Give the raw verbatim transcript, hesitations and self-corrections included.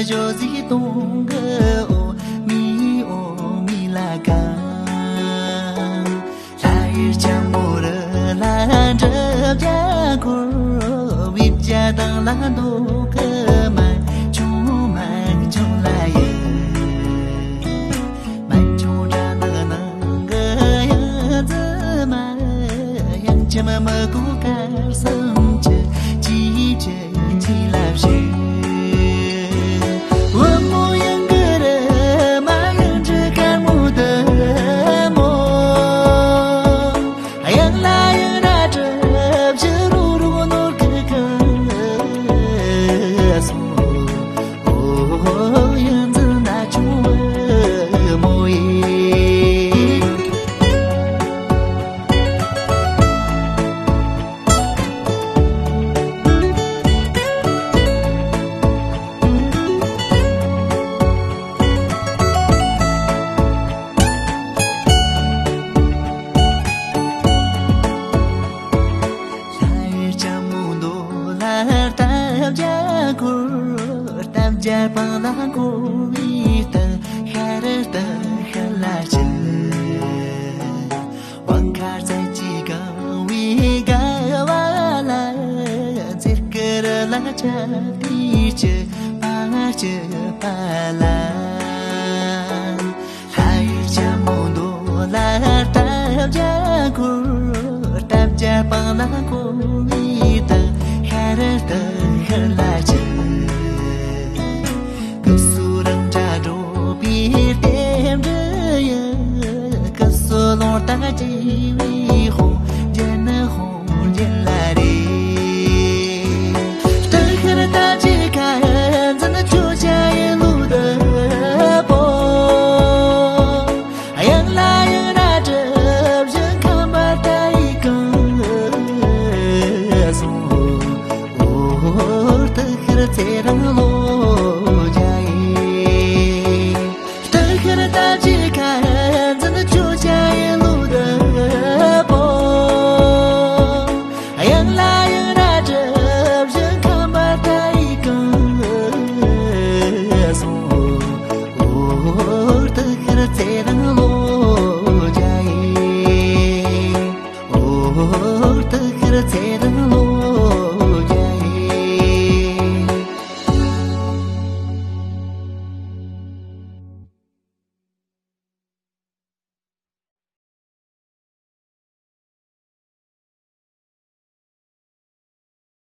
ཇོ་ཟི་དུང་གི་འོ་མི་འོ་མི་ལ་ཀ། ལྷ་ཡི་ལྕམ་མོ་རི་ལ་འགྲུབ་རྒྱ་འཁོར་བི་བྱ་དང་ལ་མདོ་གི་མ་ཆུང་མ་ཆུང་ལ་ཡི། མ་ཆུང་ར་ནག་ནང་གི་ཡང་རྫི་མ་ཡང་ཁྱིམ་མི་གོ་དཀར་སེམས་ཀྱི་ཅི་བྱེད། ཅི་ལབ་ཞིག་བུ་མོ་ཡང་གི་རེ་མ་ཡང་འདྲི་དཀར་མོ་དེ་མོ། ཡང་ལ་ཡང་ར་གྲབས་ཞི་རུ་རུ་ནོར་གི་གི་སོ། ཨོ་ཡང་འཛི་ན་ཆུང་བུ་མོ་ཡི། ལྷ་ཡི་ལྕམ་མོ་མདོ་ལ་རྟ་བརྒྱ་འཁོར། རྟ་བརྒྱ་སྤང་ལ་འཁོར་བའི་རྟ་ཤར་རྟ་ཤར་ལ་ཆིལ། དབང་ཁ་རྩལ་གྱིས་གང་བའི་དགའ་བ་ལ། རྩེ་དཀར་ལ་ཆ་དེའི་ཆུ་པ་ཆུ་པ་ལ། ལྷ་ཡི་ལྕམ་མོ་མདོ་ལ་རྟ་བརྒྱ་འཁོར། རྟ་བརྒྱ་སྤང་ལ་འཁོར་བའི་རྟ་ཤར་རྟ་ཤར་ལ་